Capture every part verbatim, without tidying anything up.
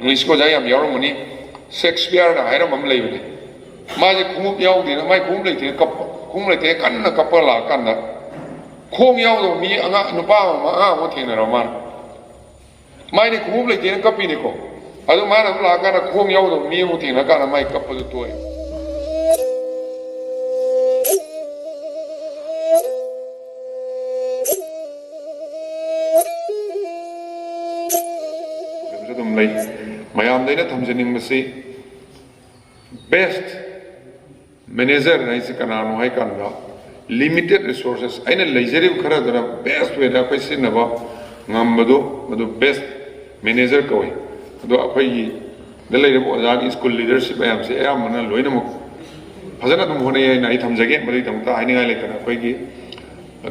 ꯏꯪꯂꯤꯁꯀꯤ ꯑꯣꯖꯥ ꯌꯥꯝ ꯌꯥꯎꯔꯝꯒꯅꯤ꯫ ꯁꯦꯛꯁꯄꯤꯌꯔꯅ ꯍꯥꯏꯔꯝꯕ ꯑꯃ ꯂꯩꯕꯅꯦ꯫ ꯃꯥꯁꯦ ꯈꯣꯡꯎꯞ ꯌꯥꯎꯗꯦꯅ, ꯃꯥꯏ ꯈꯣꯡꯎꯞ ꯂꯩꯇꯦꯅ ꯀꯞꯄ, ꯈꯣꯡꯎꯞ ꯂꯩꯇꯦꯅ ꯀꯟꯅ ꯀꯞꯄ ꯂꯥꯛꯑꯀꯥꯟꯗ, ꯈꯣꯡ ꯌꯥꯎꯗꯕ ꯃꯤ ꯑꯉꯥꯡ, ꯅꯨꯄꯥ ꯑꯃ, ꯑꯉꯥꯡ ꯑꯃ ꯊꯦꯡꯅꯔꯕ ꯃꯥꯅ꯫ ꯃꯥꯏꯗꯤ ꯈꯣꯡꯎꯞ ꯂꯩꯇꯦꯅ ꯀꯞꯄꯤꯅꯤꯀꯣ꯫ ꯑꯗꯨ ꯃꯥꯅ ꯑꯃꯨꯛ ꯂꯥꯛꯑꯀꯥꯟꯗ ꯈꯣꯡ ꯌꯥꯎꯗꯕ ꯃꯤ ꯑꯃꯨꯛ ꯊꯦꯡꯅꯔꯀꯥꯟꯗ ꯃꯥꯏ ꯀꯞꯄꯗꯨ ꯇꯣꯛꯑꯦ꯫ ꯑꯗꯨꯝ ꯂꯩ꯫ ꯃꯌꯥꯝꯗ ꯑꯩꯅ ꯊꯝꯖꯅꯤꯡꯕꯁꯤ, best manager ꯍꯥꯏꯁꯤ ꯀꯅꯥꯅꯣ ꯍꯥꯏ ꯀꯥꯟꯗ, limited resources, ꯑꯩꯅ ꯂꯩꯖꯔꯤꯕ ꯈꯔꯗꯨꯅ best way ꯗ ꯑꯩꯈꯣꯏ ꯁꯤꯖꯤꯟꯅꯕ ꯉꯝꯕꯗꯨ, ꯃꯗꯨ best manager ꯀꯧꯏ꯫ ꯑꯗꯣ ꯑꯩꯈꯣꯏꯒꯤ ꯗ ꯂꯩꯔꯤꯕ ꯑꯣꯖꯥꯒꯤ school leadership ꯃꯌꯥꯝꯁꯦ ꯑꯌꯥꯝꯕꯅ ꯂꯣꯏꯅꯃꯛ ꯐꯖꯅ ꯑꯗꯨꯝ ꯍꯣꯠꯅꯩ ꯍꯥꯏꯅ ꯑꯩ ꯊꯝꯖꯒꯦ꯫ ꯃꯗꯨꯒꯤꯗꯃꯛꯇ ꯍꯥꯏꯅꯤꯡꯉꯥꯏ ꯂꯩꯇꯅ, ꯑꯩꯈꯣꯏꯒꯤ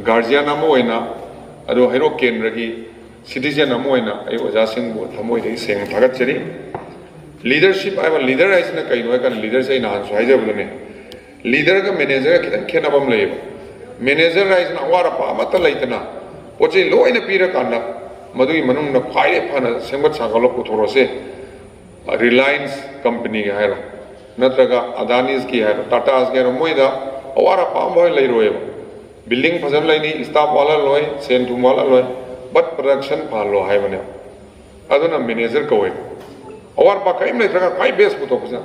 guardian ꯑꯃ ꯑꯣꯏꯅ, ꯑꯗꯣ ꯍꯩꯔꯣꯛ ꯀꯦꯟꯗ꯭ꯔꯒꯤ citizen ꯑꯃ ꯑꯣꯏꯅ ꯑꯩ ꯑꯣꯖꯥꯁꯤꯡꯕꯨ ꯊꯃꯣꯏꯗꯒꯤ ꯁꯦꯡꯅ ꯊꯥꯒꯠꯆꯔꯤ꯫ Leadership ꯍꯥꯏꯕ, leader ꯍꯥꯏꯁꯤꯅ ꯀꯩꯅꯣ ꯍꯥꯏ ꯀꯥꯟꯗ, leader ꯁꯦ ꯑꯩ ꯅꯍꯥꯟꯁꯨ ꯍꯥꯏꯖꯕꯗꯨꯅꯦ, leader ꯒ manager ꯒ ꯈꯤꯇꯪ ꯈꯦꯠꯅꯕ ꯑꯃ ꯂꯩꯌꯦꯕ꯫ Manager ꯍꯥꯏꯁꯤꯅ ꯑꯋꯥꯠ ꯑꯄꯥ ꯑꯃꯠꯇ ꯂꯩꯇꯅ ꯄꯣꯠ ꯆꯩ ꯂꯣꯏꯅ ꯄꯤꯔꯀꯥꯟꯗ, ꯃꯗꯨꯒꯤ ꯃꯅꯨꯡꯗ ꯈ꯭ꯋꯥꯏꯗꯒꯤ ꯐꯅ ꯁꯦꯝꯒꯠ ꯁꯥꯒꯠꯂ ꯄꯨꯊꯣꯔꯛꯁꯦ꯫ Reliance company ꯒꯤ ꯍꯥꯏꯔꯣ, ꯅꯠꯇ꯭ꯔꯒ Adani ꯒꯤ ꯍꯥꯏꯔꯣ, Tata ꯒꯤ ꯍꯥꯏꯔꯣ, ꯃꯣꯏꯗ ꯑꯋꯥꯠ ꯑꯄꯥ ꯑꯃꯐꯥꯎ ꯂꯩꯔꯣꯏꯕ꯫ Building ꯐꯖꯅ ꯂꯩꯅꯤ, staff ꯋꯥꯠꯍꯜꯂꯣꯏ, ꯁꯦꯟ ꯊꯨꯝ ꯋꯥꯠꯍꯜꯂꯣꯏ, but production ꯐꯍꯜꯂꯣ ꯍꯥꯏꯕꯅꯦ꯫ ꯑꯗꯨꯅ manager ꯀꯧꯋꯦ꯫ ꯑꯋꯥꯠ ꯑꯄꯥ ꯀꯔꯤꯝ ꯂꯩꯇ꯭ꯔꯒ ꯈ꯭ꯋꯥꯏ best ꯄꯨꯊꯣꯛꯄꯁꯤꯅ꯫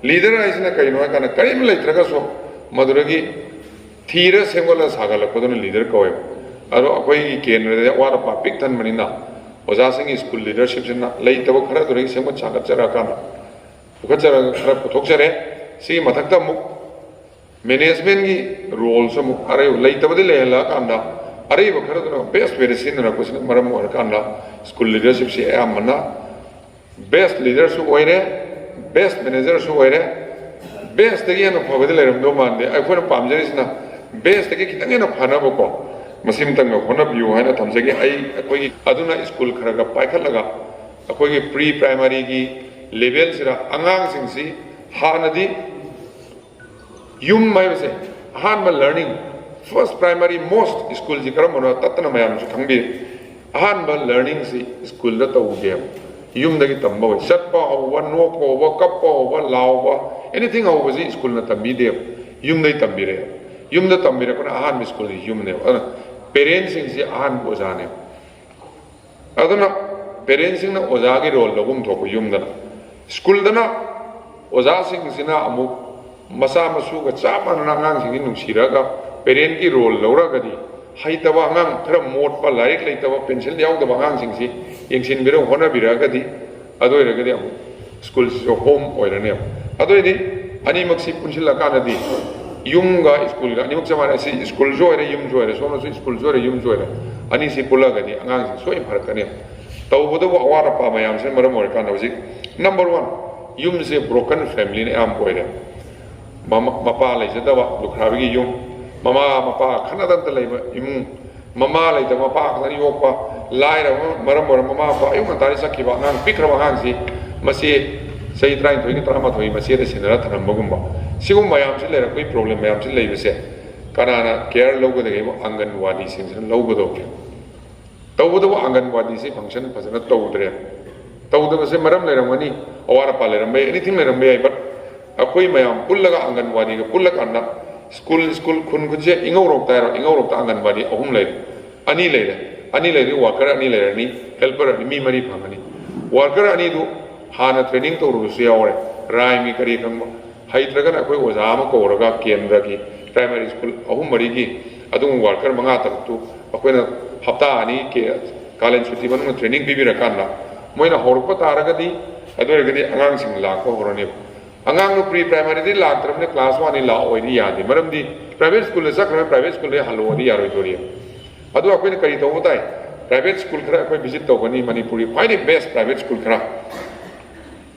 Leader ꯍꯥꯏꯁꯤꯅ ꯀꯔꯤꯅꯣ ꯍꯥꯏ ꯀꯥꯟꯗ, ꯀꯔꯤꯝ ꯂꯩꯇ꯭ꯔꯒꯁꯨ ꯃꯗꯨꯗꯒꯤ ꯊꯤꯔ ꯁꯦꯝꯒꯠꯂ ꯁꯥꯒꯠꯂꯛꯄꯗꯨꯅ leader ꯀꯧꯋꯦꯕ꯫ ꯑꯗꯣ ꯑꯩꯈꯣꯏꯒꯤ ꯀꯦꯟꯗ꯭ꯔꯗꯗꯤ ꯑꯋꯥꯠ ꯑꯄꯥ ꯄꯤꯛ ꯊꯟꯕꯅꯤꯅ, ꯑꯣꯖꯥꯁꯤꯡꯒꯤ school leadership ꯁꯤꯅ ꯂꯩꯇꯕ ꯈꯔꯗꯨꯗꯒꯤ ꯁꯦꯝꯒꯠ ꯁꯥꯒꯠꯆꯔꯛꯑꯀꯥꯟꯗ, ꯄꯨꯈꯠꯆꯔꯒ ꯈꯔ ꯄꯨꯊꯣꯛꯆꯔꯦ꯫ ꯁꯤꯒꯤ ꯃꯊꯛꯇ ꯑꯃꯨꯛ management ꯀꯤ role ꯁꯨ ꯑꯃꯨꯛ ꯑꯔꯩꯕ, ꯂꯩꯇꯕꯗꯤ ꯂꯩꯍꯜꯂꯛꯑꯀꯥꯟꯗ, ꯑꯔꯩꯕ ꯈꯔꯗꯨꯅ best way ꯗ ꯁꯤꯖꯤꯟꯅꯔꯛꯄꯁꯤꯅ ꯃꯔꯝ ꯑꯣꯏꯔꯀꯥꯟꯗ, school leadership ꯁꯤ ꯑꯌꯥꯝꯕꯅ best leader ꯁꯨ ꯑꯣꯏꯔꯦ, best manager ꯁꯨ ꯑꯣꯏꯔꯦ꯫ Best ꯇꯒꯤ ꯍꯦꯟꯅ ꯐꯕꯗꯤ ꯂꯩꯔꯝꯗꯧ ꯃꯥꯟꯗꯦ꯫ ꯑꯩꯈꯣꯏꯅ ꯄꯥꯝꯖꯔꯤꯁꯤꯅ best ꯇꯒꯤ ꯈꯤꯇꯪ ꯍꯦꯟꯅ ꯐꯅꯕꯀꯣ, ꯃꯁꯤꯃꯇꯪꯒ ꯍꯣꯠꯅꯕꯤꯌꯨ ꯍꯥꯏꯅ ꯊꯝꯖꯒꯦ꯫ ꯑꯩ, ꯑꯩꯈꯣꯏꯒꯤ, ꯑꯗꯨꯅ school ꯈꯔ ꯈꯔ ꯄꯥꯏꯈꯠꯂꯒ, ꯑꯩꯈꯣꯏꯒꯤ pre primary ꯒꯤ level ꯁꯤꯗ ꯑꯉꯥꯡꯁꯤꯡꯁꯤ ꯍꯥꯟꯅꯗꯤ ꯌꯨꯝ ꯍꯥꯏꯕꯁꯦ ꯑꯍꯥꯟꯕ learning, first primary most school ꯁꯤ ꯀꯔꯝꯕꯅꯣ ꯇꯠꯇꯅ ꯃꯌꯥꯝꯁꯨ ꯈꯪꯕꯤꯔꯦ꯫ ꯑꯍꯥꯟꯕ learning ꯁꯤ school ꯗ ꯇꯧꯗꯦꯕ꯫ ꯌꯨꯝꯗꯒꯤ ꯇꯝꯕ ꯍꯧꯏ꯫ ꯆꯠꯄ ꯍꯧꯕ, ꯅꯣꯛꯄ ꯍꯧꯕ, ꯀꯞꯄ ꯍꯧꯕ, ꯂꯥꯎꯕ, ꯑꯦꯅꯤꯊꯤꯡ ꯍꯧꯕꯁꯤ ꯁ꯭ꯀꯨꯜꯅ ꯇꯝꯕꯤꯗꯦꯕ, ꯌꯨꯝꯗꯩ ꯇꯝꯕꯤꯔꯛꯑꯦꯕ꯫ ꯌꯨꯝꯗ ꯇꯝꯕꯤꯔꯛꯄꯅ ꯑꯍꯥꯟꯕ ꯁ꯭ꯀꯨꯜꯁꯤ ꯌꯨꯝꯅꯦꯕ꯫ ꯑꯗꯨꯅ ꯄꯦꯔꯦꯟꯁꯁꯤꯡꯁꯤ ꯑꯍꯥꯟꯕ ꯑꯣꯖꯥꯅꯦꯕ꯫ ꯑꯗꯨꯅ ꯄꯦꯔꯦꯟꯁꯁꯤꯡꯅ ꯑꯣꯖꯥꯒꯤ ꯔꯣꯜ ꯂꯧꯐꯝ ꯊꯣꯛꯄ ꯌꯨꯝꯗꯅ, ꯁ꯭ꯀꯨꯜꯗꯅ ꯑꯣꯖꯥꯁꯤꯡꯁꯤꯅ ꯑꯃꯨꯛ ꯃꯆꯥ ꯃꯁꯨꯒ ꯆꯞ ꯃꯥꯟꯅꯅ ꯑꯉꯥꯡꯁꯤꯡꯁꯤ ꯅꯨꯡꯁꯤꯔꯒ ꯄꯦꯔꯦꯟꯒꯤ ꯔꯣꯜ ꯂꯧꯔꯒꯗꯤ, ꯍꯩꯇꯕ ꯑꯉꯥꯡ, ꯈꯔ ꯃꯣꯠꯄ, ꯂꯥꯏꯔꯤꯛ ꯂꯩꯇꯕ, ꯄꯦꯟꯁꯤꯜ ꯌꯥꯎꯗꯕ ꯑꯉꯥꯡꯁꯤꯡꯁꯤ ꯌꯦꯡꯁꯤꯟꯕꯤꯔꯒ ꯍꯣꯠꯅꯕꯤꯔꯛꯑꯒꯗꯤ, ꯑꯗꯨ ꯑꯣꯏꯔꯒꯗꯤ ꯑꯃꯨꯛ ꯁ꯭ꯀꯨꯜꯁꯤꯁꯨ ꯍꯣꯝ ꯑꯣꯏꯔꯅꯦꯕ꯫ ꯑꯗꯨ ꯑꯣꯏꯔꯗꯤ ꯑꯅꯤꯃꯛꯁꯤ ꯄꯨꯟꯁꯤꯜꯂꯀꯥꯟꯗꯗꯤ ꯌꯨꯝꯒ ꯁ꯭ꯀꯨꯜꯒ ꯑꯅꯤꯃꯛ ꯆꯞ ꯃꯥꯟꯅꯩ꯫ ꯁꯤ ꯁ꯭ꯀꯨꯜꯁꯨ ꯑꯣꯏꯔꯦ, ꯌꯨꯝꯁꯨ ꯑꯣꯏꯔꯦ, ꯁꯣꯝꯗꯁꯨ ꯁ꯭ꯀꯨꯜꯁꯨ ꯑꯣꯏꯔꯦ, ꯌꯨꯝꯁꯨ ꯑꯣꯏꯔꯦ, ꯑꯅꯤꯁꯤ ꯄꯨꯜꯂꯒꯗꯤ ꯑꯉꯥꯡꯁꯤꯡ ꯁꯣꯏꯅ ꯐꯔꯛꯀꯅꯤ꯫ ꯇꯧꯕꯇꯕꯨ ꯑꯋꯥꯠ ꯑꯄꯥ ꯃꯌꯥꯝꯁꯤꯅ ꯃꯔꯝ ꯑꯣꯏꯔꯀꯥꯟꯗ ꯍꯧꯖꯤꯛ ꯅꯝꯕꯔ ꯋꯥꯟ, ꯌꯨꯝꯁꯦ ꯕ꯭ꯔꯣꯀꯟ ꯐꯦꯃꯤꯂꯤꯅ ꯑꯌꯥꯝꯕ ꯑꯣꯏꯔꯦ꯫ ꯃꯃꯥ ꯃꯄꯥ ꯂꯩꯖꯗꯕ ꯂꯨꯈ꯭ꯔꯥꯕꯤꯒꯤ ꯌꯨꯝ, ꯃꯃꯥ ꯃꯄꯥ ꯈꯠꯅꯗꯅꯇ ꯂꯩꯕ ꯏꯃꯨꯡ, ꯃꯃꯥ ꯂꯩꯇꯕ ꯃꯄꯥ ꯈꯛꯇꯅ ꯌꯣꯛꯄ, ꯂꯥꯏꯔꯕ ꯃꯔꯝ ꯑꯣꯏꯔꯒ ꯃꯃꯥ ꯃꯄꯥ ꯑꯌꯨꯛ ꯉꯟꯇꯥꯗꯒꯤ ꯆꯠꯈꯤꯕ ꯑꯉꯥꯡ, ꯄꯤꯛꯈ꯭ꯔꯕ ꯑꯉꯥꯡꯁꯤ ꯃꯆꯦ ꯆꯍꯤ ꯇꯔꯥꯅꯤꯊꯣꯏꯒꯤ ꯇꯔꯥꯃꯥꯊꯣꯏꯒꯤ ꯃꯆꯦꯗ ꯁꯤꯟꯅꯔ ꯊꯝꯂꯝꯕꯒꯨꯝꯕ, ꯁꯤꯒꯨꯝꯕ ꯃꯌꯥꯝꯁꯤ ꯂꯩꯔꯛꯄꯒꯤ ꯄ꯭ꯔꯣꯕ꯭ꯂꯦꯝ ꯃꯌꯥꯝꯁꯤ ꯂꯩꯕꯁꯦ ꯀꯅꯥꯅ ꯀꯦꯌꯔ ꯂꯧꯒꯗꯒꯦꯕꯨ? ꯑꯪꯒꯟꯋꯥꯗꯤꯁꯤꯡꯁꯤꯅ ꯂꯧꯒꯗꯧꯕꯅꯦ꯫ ꯇꯧꯕꯇꯕꯨ ꯑꯪꯒꯟꯋꯥꯗꯤꯁꯤ ꯐꯪꯁꯟ ꯐꯖꯅ ꯇꯧꯗ꯭ꯔꯦ꯫ ꯇꯧꯗꯕꯁꯦ ꯃꯔꯝ ꯂꯩꯔꯝꯒꯅꯤ, ꯑꯋꯥꯠ ꯑꯄꯥ ꯂꯩꯔꯝꯕ ꯌꯥꯏ, ꯑꯦꯅꯤꯊꯤꯡ ꯂꯩꯔꯝꯕ ꯌꯥꯏ, ꯕꯠ ꯑꯩꯈꯣꯏ ꯃꯌꯥꯝ ꯄꯨꯜꯂꯒ ꯑꯪꯒꯟꯋꯥꯗꯤꯒ ꯄꯨꯜꯂꯀꯥꯟꯗ ꯁ꯭ꯀꯨꯜ, ꯁ꯭ꯀꯨꯜ ꯈꯨꯟ ꯈꯨꯟꯁꯦ ꯏꯉꯧꯔꯣꯛꯇ ꯍꯥꯏꯔꯣ, ꯏꯉꯧꯔꯣꯛꯇ ꯑꯪꯒꯟꯋꯥꯗꯤ ꯑꯍꯨꯝ ꯂꯩꯔꯦ, ꯑꯅꯤ ꯂꯩꯔꯦ, ꯑꯅꯤ ꯂꯩꯔꯗꯤ ꯋꯥꯔꯀꯔ ꯑꯅꯤ ꯂꯩꯔꯅꯤ, ꯍꯦꯜꯄꯔ ꯑꯅꯤ, ꯃꯤ ꯃꯔꯤ ꯐꯪꯒꯅꯤ꯫ ꯋꯥꯔꯀꯔ ꯑꯅꯤꯗꯨ ꯍꯥꯟꯅ ꯇ꯭ꯔꯦꯅꯤꯡ ꯇꯧꯔꯨꯕꯁꯨ ꯌꯥꯎꯔꯦ, ꯔꯥꯏꯝꯒꯤ ꯀꯔꯤ ꯈꯪꯕ, ꯍꯩꯇ꯭ꯔꯒꯅ ꯑꯩꯈꯣꯏ ꯑꯣꯖꯥ ꯑꯃ ꯀꯧꯔꯒ ꯀꯦꯟꯗ꯭ꯔꯒꯤ ꯄ꯭ꯔꯥꯏꯃꯥꯔꯤ ꯁ꯭ꯀꯨꯜ ꯑꯍꯨꯝ ꯃꯔꯤꯒꯤ ꯑꯗꯨꯒꯨꯝꯕ ꯋꯥꯔꯀꯔ ꯃꯉꯥ ꯇꯔꯨꯛꯇꯨ ꯑꯩꯈꯣꯏꯅ ꯍꯞꯇꯥ ꯑꯅꯤ ꯀꯦ-, ꯀꯥꯂꯦꯟ ꯁꯨꯇꯤ ꯃꯅꯨꯡꯗ ꯇ꯭ꯔꯦꯅꯤꯡ ꯄꯤꯕꯤꯔꯀꯥꯟꯗ ꯃꯣꯏꯅ ꯍꯧꯔꯛꯄ ꯇꯥꯔꯒꯗꯤ, ꯑꯗꯨ ꯑꯣꯏꯔꯒꯗꯤ ꯑꯉꯥꯡꯁꯤꯡ ꯂꯥꯛꯄ ꯍꯧꯔꯅꯦꯕ꯫ ꯑꯉꯥꯡꯗꯨ ꯄ꯭ꯔꯤ ꯄ꯭ꯔꯥꯏꯃꯥꯔꯤꯗꯒꯤ ꯂꯥꯛꯇ꯭ꯔꯕꯅꯤꯅ ꯀ꯭ꯂꯥꯁ ꯋꯥꯟꯗꯒꯤ ꯂꯥꯛꯑꯣꯏꯗꯤ ꯌꯥꯗꯦ, ꯃꯔꯝꯗꯤ ꯄ꯭ꯔꯥꯏꯚꯦꯠ ꯁ꯭ꯀꯨꯜꯗ ꯆꯠꯈ꯭ꯔꯒ ꯄ꯭ꯔꯥꯏꯚꯦꯠ ꯁ꯭ꯀꯨꯜꯗꯒꯤ ꯍꯜꯂꯛꯑꯣꯗꯤ ꯌꯥꯔꯣꯏꯗꯣꯔꯤ꯫ ꯑꯗꯨ ꯑꯩꯈꯣꯏꯅ ꯀꯔꯤ ꯇꯧꯕ ꯇꯥꯏ? ꯄ꯭ꯔꯥꯏꯚꯦꯠ ꯁ꯭ꯀꯨꯜ ꯈꯔ ꯑꯩꯈꯣꯏ ꯚꯤꯖꯤꯠ ꯇꯧꯒꯅꯤ, ꯃꯅꯤꯄꯨꯔꯒꯤ ꯈ꯭ꯋꯥꯏꯗꯒꯤ ꯕꯦꯁ ꯄ꯭ꯔꯥꯏꯚꯦꯠ ꯁ꯭ꯀꯨꯜ ꯈꯔ,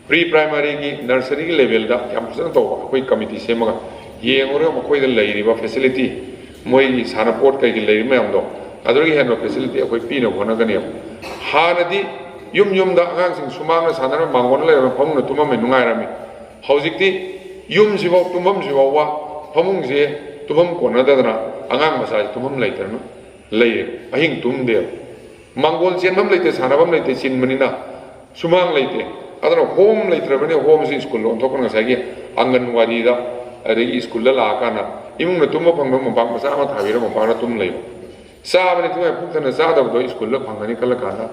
ꯄ꯭ꯔꯤ ꯄ꯭ꯔꯥꯏꯃꯥꯔꯤꯒꯤ, ꯅꯔꯁꯔꯤꯒꯤ ꯂꯦꯚꯦꯜꯗ ꯌꯥꯝ ꯐꯖꯅ ꯇꯧꯕ ꯑꯩꯈꯣꯏ ꯀꯃꯤꯇꯤ ꯁꯦꯝꯃꯒ ꯌꯦꯡꯉꯨꯔꯒ ꯃꯈꯣꯏꯗ ꯂꯩꯔꯤꯕ ꯐꯦꯁꯤꯂꯤꯇꯤ, ꯃꯣꯏꯒꯤ ꯁꯥꯟꯅꯄꯣꯠ ꯀꯩꯀꯩ ꯂꯩꯔꯤꯕ ꯃꯌꯥꯝꯗꯣ, ꯑꯗꯨꯗꯒꯤ ꯍꯦꯟꯕ ꯐꯦꯁꯤꯂꯤꯇꯤ ꯑꯩꯈꯣꯏ ꯄꯤꯅꯕ ꯍꯣꯠꯅꯒꯅꯦꯕ꯫ ꯍꯥꯟꯅꯗꯤ ꯌꯨꯝ ꯌꯨꯝꯗ ꯑꯉꯥꯡꯁꯤꯡ ꯁꯨꯃꯥꯡꯗ ꯁꯥꯟꯅꯔꯝꯃꯤ, ꯃꯥꯡꯒꯣꯟꯗ ꯂꯩꯔꯝꯃꯤ, ꯐꯃꯨꯡꯗ ꯇꯨꯝꯃꯝꯃꯤ, ꯅꯨꯡꯉꯥꯏꯔꯝꯃꯤ꯫ ꯍꯧꯖꯤꯛꯇꯤ ꯌꯨꯝꯁꯤꯐꯥꯎ, ꯇꯨꯝꯐꯝꯁꯤꯐꯥꯎꯕ, ꯐꯃꯨꯡꯁꯦ ꯇꯨꯝꯐꯝ ꯀꯣꯟꯅꯗꯗꯅ ꯑꯉꯥꯡ ꯃꯆꯥꯁꯤ ꯇꯨꯝꯐꯝ ꯂꯩꯇꯗꯅ ꯂꯩꯌꯦ, ꯑꯍꯤꯡ ꯇꯨꯝꯗꯦꯕ꯫ ꯃꯥꯡꯒꯣꯜ ꯆꯦꯟꯐꯝ ꯂꯩꯇꯦ, ꯁꯥꯟꯅꯐꯝ ꯂꯩꯇꯦ, ꯆꯤꯟꯕꯅꯤꯅ꯫ ꯁꯨꯃꯥꯡ ꯂꯩꯇꯦ꯫ ꯑꯗꯨꯅ ꯍꯣꯝ ꯂꯩꯇ꯭ꯔꯕꯅꯤ, ꯍꯣꯝꯁꯤ ꯁ꯭ꯀꯨꯜꯗ ꯑꯣꯟꯊꯣꯛꯄꯅ ꯉꯁꯥꯏꯒꯤ ꯑꯪꯒꯟꯋꯥꯗꯤꯗ, ꯑꯗꯒꯤ ꯁ꯭ꯀꯨꯜꯗ ꯂꯥꯛꯑꯀꯥꯟꯗ ꯏꯃꯨꯡꯗ ꯇꯨꯝꯕ ꯐꯪꯗꯕ ꯃꯣꯝꯄꯥꯛ ꯃꯆꯥ ꯑꯃ ꯊꯥꯕꯤꯔꯒ ꯃꯣꯝꯄꯥꯛꯅ ꯇꯨꯝ ꯂꯩꯕ꯫ ꯆꯥꯕꯅꯤ ꯊꯨꯡꯉꯥꯏ ꯄꯨꯛ ꯊꯟꯅ ꯆꯥꯗꯕꯗꯣ ꯁ꯭ꯀꯨꯜꯗ ꯐꯪꯒꯅꯤ ꯈꯜꯂ ꯀꯥꯟꯗ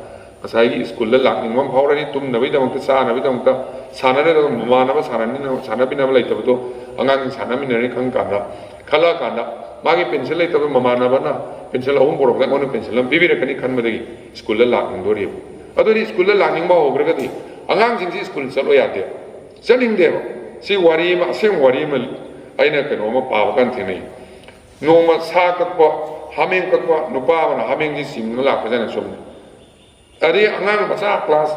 ꯉꯁꯥꯏꯒꯤ ꯁ꯭ꯀꯨꯜꯗ ꯂꯥꯛꯅꯤꯡꯕ ꯑꯃ ꯐꯥꯎꯔꯅꯤ, ꯇꯨꯝꯅꯕꯒꯤꯗꯃꯛꯇ, ꯆꯥꯅꯕꯒꯤꯗꯃꯛꯇ, ꯁꯥꯟꯅꯔꯒ ꯃꯃꯥꯟꯅꯕ ꯁꯥꯟꯅꯃꯤꯟꯅ-, ꯁꯥꯟꯅꯕꯤꯅꯕ ꯂꯩꯇꯕꯗꯣ ꯑꯉꯥꯡꯁꯤꯡ ꯁꯥꯟꯅꯃꯤꯟꯅꯔꯅꯤ ꯈꯪ ꯀꯥꯟꯗ, ꯈꯜꯂꯛꯑꯀꯥꯟꯗ ꯃꯥꯒꯤ ꯄꯦꯟꯁꯤꯜ ꯂꯩꯇꯕ ꯃꯃꯥꯟꯅꯕꯅ ꯄꯦꯟꯁꯤꯜ ꯑꯍꯨꯝ ꯄꯨꯔꯛꯄꯗ ꯑꯩꯉꯣꯟꯗ ꯄꯦꯟꯁꯤꯜ ꯑꯃ ꯄꯤꯕꯤꯔꯛꯀꯅꯤ ꯈꯟꯕꯗꯒꯤ ꯁ꯭ꯀꯨꯜꯗ ꯂꯥꯛꯅꯤꯡꯗꯣꯔꯤꯕ꯫ ꯑꯗꯨꯗꯤ ꯁ꯭ꯀꯨꯜꯗ ꯂꯥꯛꯅꯤꯡꯕ ꯍꯧꯈ꯭ꯔꯒꯗꯤ ꯑꯉꯥꯡꯁꯤꯡꯁꯤ ꯁ꯭ꯀꯨꯜ ꯆꯠꯂꯣ ꯌꯥꯗꯦ, ꯆꯠꯅꯤꯡꯗꯦꯕ꯫ ꯁꯤ ꯋꯥꯔꯤ ꯑꯃ, ꯑꯁꯦꯡꯕ ꯋꯥꯔꯤ ꯑꯃ ꯑꯩꯅ ꯀꯩꯅꯣꯝꯃ ꯄꯥꯕ ꯀꯥꯟꯗ ꯊꯦꯡꯅꯩ꯫ ꯅꯣꯡꯃ ꯁꯥ ꯀꯛꯄ, ꯍꯥꯃꯦꯡ ꯀꯛꯄ ꯅꯨꯄꯥ ꯑꯃꯅ ꯍꯥꯃꯦꯡꯁꯤ ꯆꯤꯡꯗꯨꯅ ꯂꯥꯛꯄꯖꯥꯠꯅ ꯁꯣꯝꯗ꯫ ꯑꯗꯩ ꯑꯉꯥꯡ ꯃꯆꯥ ꯀ꯭ꯂꯥꯁ,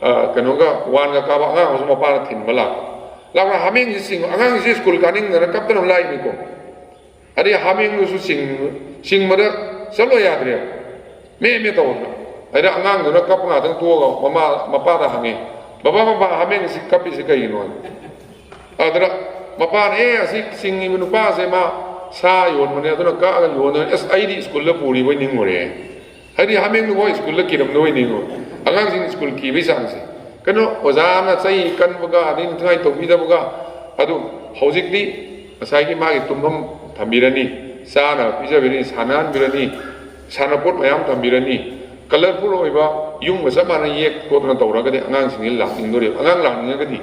ꯑ, ꯀꯩꯅꯣꯒ ꯋꯥꯟꯒ ꯀꯥꯕ ꯑꯉꯥꯡ ꯑꯃꯁꯨ ꯃꯄꯥꯅ ꯊꯤꯟꯕ ꯂꯥꯛꯄ꯫ ꯂꯥꯛꯄ ꯍꯥꯃꯦꯡꯁꯤ ꯆꯤꯡ-, ꯑꯉꯥꯡꯁꯤ ꯁ꯭ꯀꯨꯜ ꯀꯥꯅꯤꯡꯗꯅ ꯀꯞꯇꯅ ꯂꯥꯛꯏꯅꯤꯀꯣ꯫ ꯑꯗꯩ ꯍꯥꯃꯦꯡꯗꯨꯁꯨ ꯆꯤꯡ-, ꯆꯤꯡꯕꯗ ꯆꯠꯂꯣ ꯌꯥꯗ꯭ꯔꯦ꯫ ꯃꯦ ꯃꯦ ꯇꯧꯗꯅ꯫ ꯑꯗꯩ ꯑꯉꯥꯡꯗꯨꯅ ꯀꯞꯄ ꯉꯥꯛꯇꯪ ꯇꯣꯛꯑꯒ ꯃꯃꯥ, ꯃꯄꯥꯗ ꯍꯪꯉꯦ, "ꯕꯕꯥ, ꯃꯄꯥ, ꯍꯥꯃꯦꯡ ꯑꯁꯤ ꯀꯞꯄꯤꯁꯤ ꯀꯩꯒꯤꯅꯣ?" ꯑꯗꯨꯗ ꯃꯄꯥꯅ, "ꯑꯦ, ꯑꯁꯤ ꯆꯤꯡꯉꯤꯕ ꯅꯨꯄꯥꯁꯦ ꯃꯥ ꯁꯥ ꯌꯣꯟꯕꯅꯦ, ꯑꯗꯨꯅ ꯀꯛꯑꯒ ꯌꯣꯟꯕꯅꯦ꯫ ꯑꯁ, ꯑꯩꯗꯤ ꯁ꯭ꯀꯨꯜꯗ ꯄꯨꯔꯤꯕꯣꯏ ꯅꯤꯡꯉꯨꯔꯦ"꯫ ꯍꯥꯏꯗꯤ ꯍꯥꯃꯦꯡꯗꯨꯐꯥꯎ ꯁ꯭ꯀꯨꯜꯗ ꯀꯤꯔꯝꯗꯕꯣꯏ ꯅꯤꯡꯉꯨꯔꯦ꯫ ꯑꯉꯥꯡꯁꯤꯡ ꯁ꯭ꯀꯨꯜ ꯀꯤꯕꯒꯤ ꯆꯥꯡꯁꯦ꯫ ꯀꯩꯅꯣ, ꯑꯣꯖꯥꯅ ꯆꯩ ꯀꯟꯕꯒ, ꯑꯗꯩ ꯅꯤꯡꯊꯤꯅꯤꯉꯥꯏ ꯇꯧꯕꯤꯗꯕꯒ, ꯑꯗꯨ ꯍꯧꯖꯤꯛꯇꯤ ꯉꯁꯥꯏꯒꯤ ꯃꯥꯒꯤ ꯇꯨꯝꯐꯝ ꯊꯝꯕꯤꯔꯅꯤ, ꯆꯥꯅꯕ ꯄꯤꯖꯕꯤꯔꯅꯤ, ꯁꯥꯟꯅꯍꯟꯕꯤꯔꯅꯤ, ꯁꯥꯟꯅꯄꯣꯠ ꯃꯌꯥꯝ ꯊꯝꯕꯤꯔꯅꯤ, colourful ꯑꯣꯏꯕ ꯌꯨꯝꯒ ꯆꯞ ꯃꯥꯟꯅ ꯌꯦꯛ ꯈꯣꯠꯇꯅ ꯇꯧꯔꯒꯗꯤ ꯑꯉꯥꯡꯁꯤꯡꯁꯤ ꯂꯥꯛꯅꯤꯡꯗꯣꯔꯤꯕ꯫ ꯑꯉꯥꯡ ꯂꯥꯛꯅꯤꯡꯉꯒꯗꯤ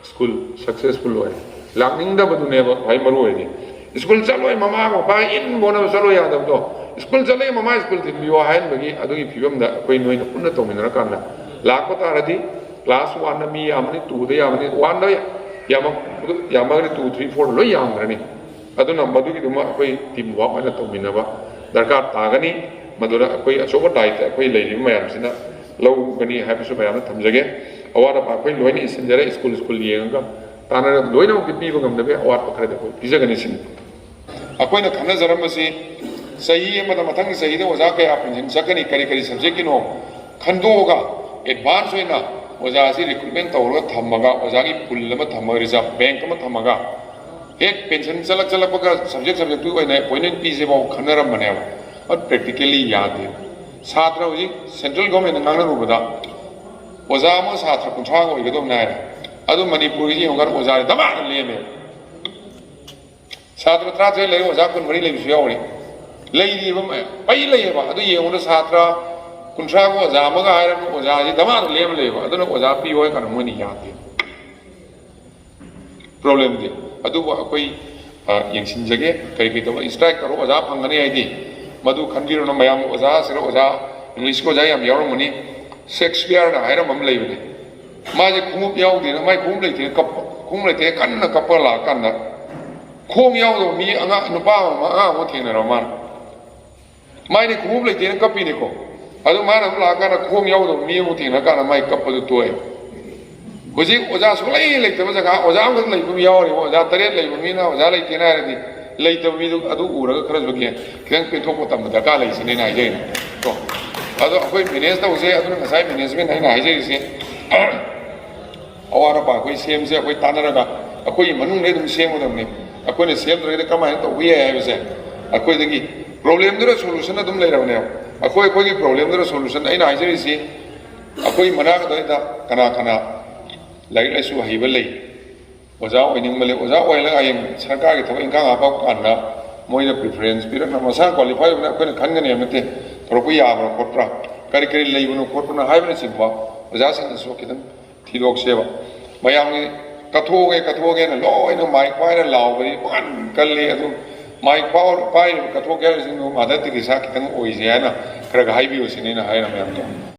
ꯁ꯭ꯀꯨꯜ successful ꯑꯣꯏ꯫ ꯂꯥꯛꯅꯤꯡꯗꯕꯗꯨꯅꯦꯕ ꯈ꯭ꯋꯥꯏ ꯃꯔꯨ ꯑꯣꯏꯔꯤꯗꯤ꯫ ꯁ꯭ꯀꯨꯜ ꯆꯠꯂꯣꯏ, ꯃꯃꯥ ꯃꯄꯥ ꯏꯟ ꯕꯣꯟꯅꯕ ꯆꯠꯂꯣꯏ ꯌꯥꯗꯕꯗꯣ꯫ ꯁ꯭ꯀꯨꯜ ꯆꯠꯂꯦ, ꯃꯃꯥ ꯁ꯭ꯀꯨꯜ ꯊꯤꯟꯕꯤꯌꯣ ꯍꯥꯏꯍꯟꯕꯒꯤ ꯑꯗꯨꯒꯤ ꯐꯤꯕꯝꯗ ꯑꯩꯈꯣꯏ ꯅꯣꯏꯅ ꯄꯨꯟꯅ ꯇꯧꯃꯤꯟꯅꯔꯀꯥꯟꯗ ꯂꯥꯛꯄ ꯇꯥꯔꯗꯤ class one ꯗ ꯃꯤ ꯌꯥꯝꯃꯅꯤ, two ꯗ ꯌꯥꯝꯃꯅꯤ, one ꯗ ꯌꯥꯝꯃꯛ-, ꯌꯥꯝꯃꯒꯗꯤ two, three, four ꯗ ꯂꯣꯏ ꯌꯥꯝꯈ꯭ꯔꯅꯤ꯫ ꯑꯗꯨꯅ ꯃꯗꯨꯒꯤꯗꯨꯃ ꯑꯩꯈꯣꯏ team work ꯑꯣꯏꯅ ꯇꯧꯃꯤꯟꯅꯕ ꯗꯔꯀꯥꯔ ꯇꯥꯒꯅꯤ꯫ ꯃꯗꯨꯗ ꯑꯩꯈꯣꯏ ꯑꯆꯧꯕ ꯗꯥꯏꯇ ꯑꯩꯈꯣꯏ ꯂꯩꯔꯤꯕ ꯃꯌꯥꯝꯁꯤꯅ ꯂꯧꯒꯅꯤ ꯍꯥꯏꯕꯁꯨ ꯃꯌꯥꯝꯗ ꯊꯝꯖꯒꯦ꯫ ꯑꯋꯥꯠ ꯑꯄꯥ ꯑꯩꯈꯣꯏ ꯂꯣꯏꯅ ꯏꯁꯤꯟꯖꯔꯦ, ꯁ꯭ꯀꯨꯜ ꯁ꯭ꯀꯨꯜ ꯌꯦꯡꯉꯒ ꯇꯥꯟꯅꯔꯒ ꯂꯣꯏꯅꯃꯛꯇꯤ ꯄꯤꯕ ꯉꯝꯗꯕ ꯌꯥꯏ, ꯑꯋꯥꯠꯄ ꯈꯔꯗꯤ ꯑꯩꯈꯣꯏ ꯄꯤꯖꯒꯅꯤ ꯁꯤꯅꯤ꯫ ꯑꯩꯈꯣꯏꯅ ꯈꯟꯅꯖꯔꯝꯕꯁꯤ ꯆꯍꯤ ꯑꯃꯗ ꯃꯊꯪꯒꯤ ꯆꯍꯤꯗ ꯑꯣꯖꯥ ꯀꯌꯥ ꯄꯦꯟꯁꯤꯟ ꯆꯠꯀꯅꯤ, ꯀꯔꯤ ꯀꯔꯤ subject ꯀꯤꯅꯣ ꯈꯟꯗꯣꯛꯑꯒ advance ꯑꯣꯏꯅ ꯑꯣꯖꯥꯁꯤ recruitment ꯇꯧꯔꯒ ꯊꯝꯃꯒ, ꯑꯣꯖꯥꯒꯤ pool ꯑꯃ ꯊꯝꯃꯒ, reserve bank ꯑꯃ ꯊꯝꯃꯒ, ꯍꯦꯛ ꯄꯦꯟꯁꯟ ꯆꯠꯂꯛ ꯆꯠꯂꯛꯄꯒ subject subject ꯇꯨꯒꯤ ꯑꯣꯏꯅ appointment ꯄꯤꯁꯦ ꯐꯥꯎ ꯈꯟꯅꯔꯝꯕꯅꯦꯕ꯫ But practically ꯌꯥꯗꯦ꯫ ꯁꯥꯇ꯭ꯔ ꯍꯧꯖꯤꯛ central government ꯅ ꯉꯥꯡꯅꯔꯨꯕꯗ ꯑꯣꯖꯥ ꯑꯃ ꯁꯥꯇ꯭ꯔ ꯀꯨꯟꯊ꯭ꯔꯥꯒ ꯑꯣꯏꯒꯗꯧꯅꯦ ꯍꯥꯏꯔꯦ꯫ ꯑꯗꯨ ꯃꯅꯤꯄꯨꯔꯒꯤꯗꯤ ꯌꯦꯡꯉꯨꯀꯥꯟꯗ ꯑꯣꯖꯥꯁꯦ ꯗꯃꯥꯗ ꯂꯦꯝꯃꯦꯕ꯫ ꯁꯥꯇ꯭ꯔ ꯇꯔꯥꯇꯔꯦꯠ ꯂꯩꯔꯦ, ꯑꯣꯖꯥ ꯀꯨꯟꯃꯔꯤ ꯂꯩꯕꯁꯨ ꯌꯥꯎꯔꯤ꯫ ꯂꯩꯔꯤꯕ ꯃꯌꯥꯝ ꯄꯩ ꯂꯩꯌꯦꯕ꯫ ꯑꯗꯨ ꯌꯦꯡꯉꯨꯅ, ꯁꯥꯇ꯭ꯔ ꯀꯨꯟꯊ꯭ꯔꯥꯒ ꯑꯣꯖꯥ ꯑꯃꯒ ꯍꯥꯏꯔꯒ ꯑꯣꯖꯥꯁꯤ ꯗꯃꯥꯗ ꯂꯦꯝꯃ ꯂꯩꯌꯦꯕ꯫ ꯑꯗꯨꯅ ꯑꯣꯖꯥ ꯄꯤꯌꯨ ꯍꯥꯏ ꯀꯥꯟꯗ ꯃꯣꯏꯅ ꯌꯥꯗꯦ꯫ ꯄ꯭ꯔꯣꯕ꯭ꯂꯦꯝꯗꯤ꯫ ꯑꯗꯨꯕꯨ ꯑꯩꯈꯣꯏ, ꯑ, ꯌꯦꯡꯁꯤꯟꯖꯒꯦ꯫ ꯀꯔꯤ ꯀꯔꯤ ꯇꯧꯕ, ꯏꯁꯇ꯭ꯔꯥꯏꯛ ꯇꯧꯔ ꯑꯣꯖꯥ ꯐꯪꯒꯅꯤ ꯍꯥꯏꯗꯤ, ꯃꯗꯨ ꯈꯟꯕꯤꯔꯨꯅꯨ ꯃꯌꯥꯝ꯫ ꯑꯣꯖꯥꯁꯤꯗ ꯑꯣꯖꯥ, ꯏꯪꯂꯤꯁꯀꯤ ꯑꯣꯖꯥ ꯌꯥꯝ ꯌꯥꯎꯔꯝꯒꯅꯤ꯫ ꯁꯦꯛꯁꯄꯤꯌꯔꯅ ꯍꯥꯏꯔꯝꯕ ꯑꯃ ꯂꯩꯕꯅꯦ꯫ ꯃꯥꯁꯦ ꯈꯣꯡꯎꯞ ꯌꯥꯎꯗꯦꯅ, ꯃꯥꯏ ꯈꯣꯡꯎꯞ ꯂꯩꯇꯦꯅ ꯀꯞꯄ, ꯈꯣꯡꯎꯞ ꯂꯩꯇꯦ ꯀꯟꯅ ꯀꯞꯄ ꯂꯥꯛꯑꯀꯥꯟꯗ, ꯈꯣꯡ ꯌꯥꯎꯗꯕ ꯃꯤ ꯑꯉꯥꯡ, ꯅꯨꯄꯥ ꯑꯃ, ꯑꯉꯥꯡ ꯑꯃ ꯊꯦꯡꯅꯔꯕ ꯃꯥꯅ꯫ ꯃꯥꯏꯗꯤ ꯈꯣꯡꯎꯞ ꯂꯩꯇꯦꯅ ꯀꯞꯄꯤꯅꯤꯀꯣ꯫ ꯑꯗꯨ ꯃꯥꯅ ꯑꯃꯨꯛ ꯂꯥꯛꯑꯀꯥꯟꯗ ꯈꯣꯡ ꯌꯥꯎꯗꯕ ꯃꯤ ꯑꯃꯨꯛ ꯊꯦꯡꯅꯔꯀꯥꯟꯗ ꯃꯥꯏ ꯀꯞꯄꯗꯨ ꯇꯣꯛꯑꯦ꯫ ꯍꯧꯖꯤꯛ ꯑꯣꯖꯥ ꯁꯨꯡꯂꯩ ꯂꯩꯇꯕ ꯖꯒꯥ, ꯑꯣꯖꯥ ꯑꯃꯈꯛ ꯂꯩꯕ ꯑꯃ ꯌꯥꯎꯔꯤꯕ, ꯑꯣꯖꯥ ꯇꯔꯦꯠ ꯂꯩꯕ ꯃꯤꯅ ꯑꯣꯖꯥ ꯂꯩꯇꯦꯅ ꯍꯥꯏꯔꯗꯤ, ꯂꯩꯇꯕ ꯃꯤꯗꯨ ꯑꯗꯨ ꯎꯔꯒ ꯈꯔꯁꯨ ꯒ꯭ꯌꯥꯟ ꯈꯤꯇꯪ ꯄꯦꯟꯊꯣꯛꯄ ꯇꯝꯕ ꯗꯔꯀꯥꯔ ꯂꯩꯁꯤꯅꯦꯅ ꯍꯥꯏꯖꯔꯤꯅꯦ꯫ ꯀꯣ꯫ ꯑꯗꯣ ꯑꯩꯈꯣꯏ ꯃꯦꯅꯦꯖ ꯇꯧꯁꯦ꯫ ꯑꯗꯨꯅ ꯉꯁꯥꯏ ꯃꯦꯅꯦꯖꯃꯦꯟ ꯑꯩꯅ ꯍꯥꯏꯖꯔꯤꯁꯦ, ꯑꯋꯥꯠ ꯑꯄꯥ ꯑꯩꯈꯣꯏ ꯁꯦꯝꯁꯦ, ꯑꯩꯈꯣꯏ ꯇꯥꯟꯅꯔꯒ ꯑꯩꯈꯣꯏꯒꯤ ꯃꯅꯨꯡꯗ ꯑꯗꯨꯝ ꯁꯦꯝꯒꯗꯕꯅꯤ꯫ ꯑꯩꯈꯣꯏꯅ ꯁꯦꯝꯗ꯭ꯔꯒꯗꯤ ꯀꯃꯥꯏꯅ ꯇꯧꯕ ꯌꯥꯏ ꯍꯥꯏꯕꯁꯦ ꯑꯩꯈꯣꯏꯗꯒꯤ, ꯄ꯭ꯔꯣꯕ꯭ꯂꯦꯝꯗꯨꯅ ꯁꯣꯂꯨꯁꯟ ꯑꯗꯨꯝ ꯂꯩꯔꯕꯅꯦꯕ꯫ ꯑꯩꯈꯣꯏ, ꯑꯩꯈꯣꯏꯒꯤ ꯄ꯭ꯔꯣꯕ꯭ꯂꯦꯝꯗꯨꯅ ꯁꯣꯂꯨꯁꯟ꯫ ꯑꯩꯅ ꯍꯥꯏꯖꯔꯤꯁꯤ, ꯑꯩꯈꯣꯏ ꯃꯅꯥꯛ ꯑꯗꯨꯋꯥꯏꯗ ꯀꯅꯥ ꯀꯅꯥ ꯂꯥꯏꯔꯤꯛ ꯂꯥꯏꯁꯨ ꯍꯩꯕ ꯂꯩ, ꯑꯣꯖꯥ ꯑꯣꯏꯅꯤꯡꯕ ꯂꯩ, ꯑꯣꯖꯥ ꯑꯣꯏꯍꯜꯂꯒ ꯍꯌꯦꯡ ꯁꯔꯀꯥꯔꯒꯤ ꯊꯕꯛ ꯏꯪꯈꯥꯡ ꯍꯥꯞꯄꯛꯄ ꯀꯥꯟꯗ ꯃꯣꯏꯅ ꯄ꯭ꯔꯤꯐꯔꯦꯟꯁ ꯄꯤꯔꯛꯅꯕ, ꯃꯁꯥꯅ ꯀ꯭ꯋꯥꯂꯤꯐꯥꯏ ꯑꯣꯏꯕꯅ ꯑꯩꯈꯣꯏꯅ ꯈꯟꯒꯅꯤ ꯍꯥꯏꯕ ꯅꯠꯇꯦ꯫ ꯇꯧꯔꯛꯄ ꯌꯥꯕ꯭ꯔꯥ ꯈꯣꯠꯄ꯭ꯔꯥ, ꯀꯔꯤ ꯀꯔꯤ ꯂꯩꯕꯅꯣ ꯈꯣꯠꯄꯅꯣ ꯍꯥꯏꯕꯅꯆꯤꯡꯕ ꯑꯣꯖꯥꯁꯤꯡꯅꯁꯨ ꯈꯤꯇꯪ ꯊꯤꯗꯣꯛꯁꯦꯕ꯫ ꯃꯌꯥꯝꯒꯤ "ꯀꯠꯊꯣꯛꯑꯒꯦ, ꯀꯠꯊꯣꯛꯑꯒꯦꯅ" ꯂꯣꯏꯅ ꯃꯥꯏꯛ ꯄꯥꯏꯔ ꯂꯥꯎꯕꯗꯤ ꯄꯥꯡꯒꯜ ꯀꯜꯂꯤ꯫ ꯑꯗꯨ ꯃꯥꯏꯛ ꯄꯥꯎ-, ꯄꯥꯏꯔꯤꯕ ꯀꯠꯊꯣꯛꯀꯦ ꯍꯥꯏꯔꯤꯁꯤꯡꯗꯨ ꯃꯥꯗꯔ ꯇꯦꯔꯦꯁꯥ ꯈꯤꯇꯪ ꯑꯣꯏꯁꯦ ꯍꯥꯏꯅ ꯈꯔ ꯈꯔ ꯍꯥꯏꯕꯤꯌꯨ ꯁꯤꯅꯤ ꯑꯩꯅ ꯍꯥꯏꯔ ꯃꯌꯥꯝꯗꯣ꯫